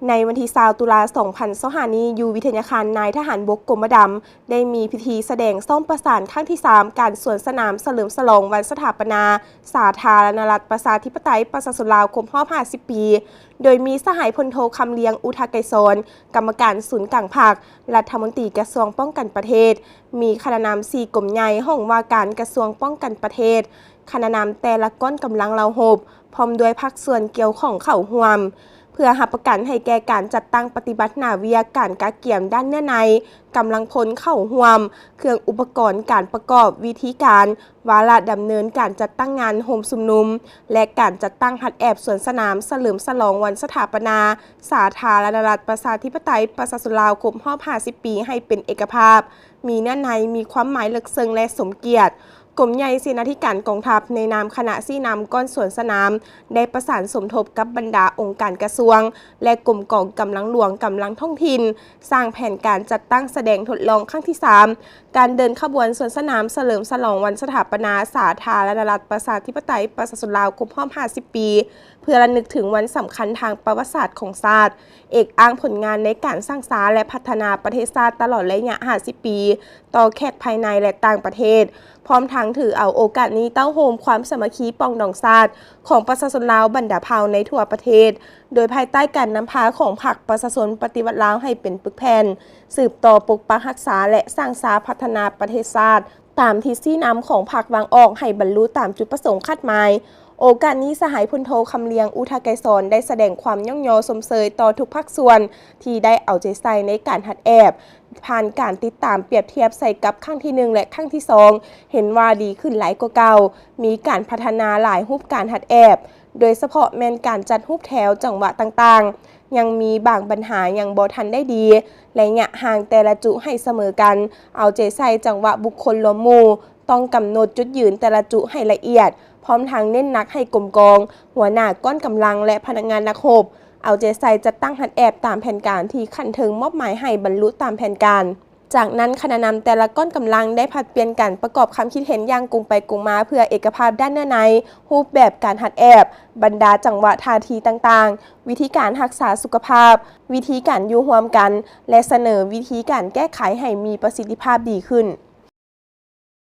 ໃນວັນທີຊາວ ຕຸລາ ສອງພັນຊາວຫ້ານີ້ ຢູ່ວິທະຍາຄານນາຍທະຫານບົກກົມມະດຳ ໄດ້ມີພິທີສະແດງຊ້ອມປະສານຄັ້ງທີສາມ ການສວນສະໜາມສະເຫຼີມສະຫຼອງວັນສະຖາປະນາສາທາລະນະລັດ ປະຊາທິປະໄຕ ປະຊາຊົນລາວ ຄົບຮອບຫ້າສິບປີ, ໂດຍມີສະຫາຍພົນໂທ ຄຳລຽງ ອຸທະໄກສອນ ກຳມະການສູນກາງພັກ, ລັດຖະມົນຕີກະຊວງປ້ອງກັນປະເທດ, ມີຄະນະນຳສີ່ກົມໃຫຍ່ຫ້ອງວ່າການກະຊວງປ້ອງກັນປະເທດ, ຄະນະນຳແຕ່ລະກ້ອນກຳລັງເຫຼົ່າຮົບ ພ້ອມດ້ວຍພາກສ່ວນກ່ຽວຂ້ອງເຂົ້າຮ່ວມ ເພື່ອຮັບປະກັນໃຫ້ແກ່ການຈັດຕັ້ງປະຕິບັດໜ້າວຽກ, ການກະກຽມດ້ານເນື້ອໃນ, ກຳລັງພົນເຂົ້າຮ່ວມ, ເຄື່ອງອຸປະກອນການປະກອບ, ວິທີການ, ວາລະດຳເນີນການຈັດຕັ້ງງານໂຮມຊຸມນຸມ ແລະ ການຈັດຕັ້ງຫັດແອບສວນສະໜາມສະເຫຼີມສະຫຼອງວັນສະຖາປະນາສາທາລະນະລັດ ປະຊາທິປະໄຕ ປະຊາຊົນລາວ ຄົບຮອບຫ້າສິບປີໃຫ້ເປັນເອກະພາບ, ມີເນື້ອໃນ, ມີຄວາມໝາຍເລິກເຊິ່ງ ແລະ ສົມກຽດ. ກົມໃຫຍ່ເສນາທິການກອງທັບ ໃນນາມຄະນະຊີ້ນຳກ້ອນສວນສະໜາມ ໄດ້ປະສານສົມທົບກັບບັນດາອົງການກະຊວງ ແລະ ກົມກອງກຳລັງຫຼວງ, ກຳລັງທ້ອງຖິ່ນ, ສ້າງແຜນການຈັດຕັ້ງສະແດງທົດລອງຄັ້ງທີສາມ ການເດີນຂະບວນສວນສະໜາມສະເຫຼີມສະຫຼອງວັນສະຖາປະນາສາທາລະນະລັດ ປະຊາທິປະໄຕ ປະຊາຊົນລາວ ຄົບຮອບຫ້າສິບປີ ເພື່ອລະນຶກເຖິງວັນສຳຄັນທາງປະຫວັດສາດຂອງຊາດ, ເອກອ້າງຜົນງານໃນການສ້າງສາ ແລະ ພັດທະນາປະເທດຊາດຕະຫຼອດໄລຍະຫ້າສິບປີ ຕໍ່ແຂກພາຍໃນ ແລະ ຕ່າງປະເທດ, ພ້ອມທັງຖືເອົາໂອກາດນີ້ເຕົ້າໂຮມຄວາມສາມັກຄີປອງດອງຊາດຂອງປະຊາຊົນລາວບັນດາເຜົ່າໃນທົ່ວປະເທດ, ໂດຍພາຍໃຕ້ການນຳພາຂອງພັກປະຊາຊົນປະຕິວັດລາວໃຫ້ເປັນປຶກແຜ່ນ, ສືບຕໍ່ປົກປັກຮັກສາ ແລະ ສ້າງສາພັດທະນາປະເທດຊາດ ຕາມທິດຊີ້ນຳຂອງພັກວາງອອກໃຫ້ບັນລຸຕາມຈຸດປະສົງຄາດໝາຍ. ໂອກາດນີ້ ສະຫາຍພົນໂທ ຄຳລຽງ ອຸທະໄກສອນ ໄດ້ສະແດງຄວາມຍ້ອງຍໍຊົມເຊີຍຕໍ່ທຸກພາກສ່ວນທີ່ໄດ້ເອົາໃຈໃສ່ໃນການຫັດແອບ, ຜ່ານການຕິດຕາມປຽບທຽບໃສ່ກັບຄັ້ງທີໜຶ່ງ ແລະ ຄັ້ງທີສອງ ເຫັນວ່າດີຂຶ້ນຫຼາຍກວ່າເກົ່າ, ມີການພັດທະນາຫຼາຍຮູບການຫັດແອບ, ໂດຍສະເພາະແມ່ນການຈັດຮູບແຖວ, ຈັງຫວະຕ່າງໆ ຍັງມີບາງບັນຫາຍັງບໍ່ທັນໄດ້ດີ, ໄລຍະຫ່າງແຕ່ລະຈຸໃຫ້ສະເໝີກັນ, ເອົາໃຈໃສ່ຈັງຫວະບຸກຄົນລວມໝູ່, ຕ້ອງກຳນົດຈຸດຢືນແຕ່ລະຈຸໃຫ້ລະອຽດ, ພ້ອມທັງເນັ້ນໜັກໃຫ້ກົມກອງ, ຫົວໜ້າກ້ອນກຳລັງ ແລະ ພະນັກງານນັກຮົບ ເອົາໃຈໃສ່ຈັດຕັ້ງຫັດແອບຕາມແຜນການທີ່ຂັ້ນເທິງມອບໝາຍໃຫ້ບັນລຸຕາມແຜນການ. ຈາກນັ້ນ ຄະນະນຳແຕ່ລະກ້ອນກຳລັງໄດ້ຜັດປ່ຽນກັນປະກອບຄຳຄິດເຫັນຢ່າງກົງໄປກົງມາ ເພື່ອເອກະພາບດ້ານເນື້ອໃນ, ຮູບແບບການຫັດແອບ, ບັນດາຈັງຫວະທ່າທີຕ່າງໆ, ວິທີການຮັກສາສຸຂະພາບ, ວິທີການຢູ່ຮ່ວມກັນ ແລະ ສະເໜີວິທີການແກ້ໄຂໃຫ້ມີປະສິດທິພາບດີຂຶ້ນ.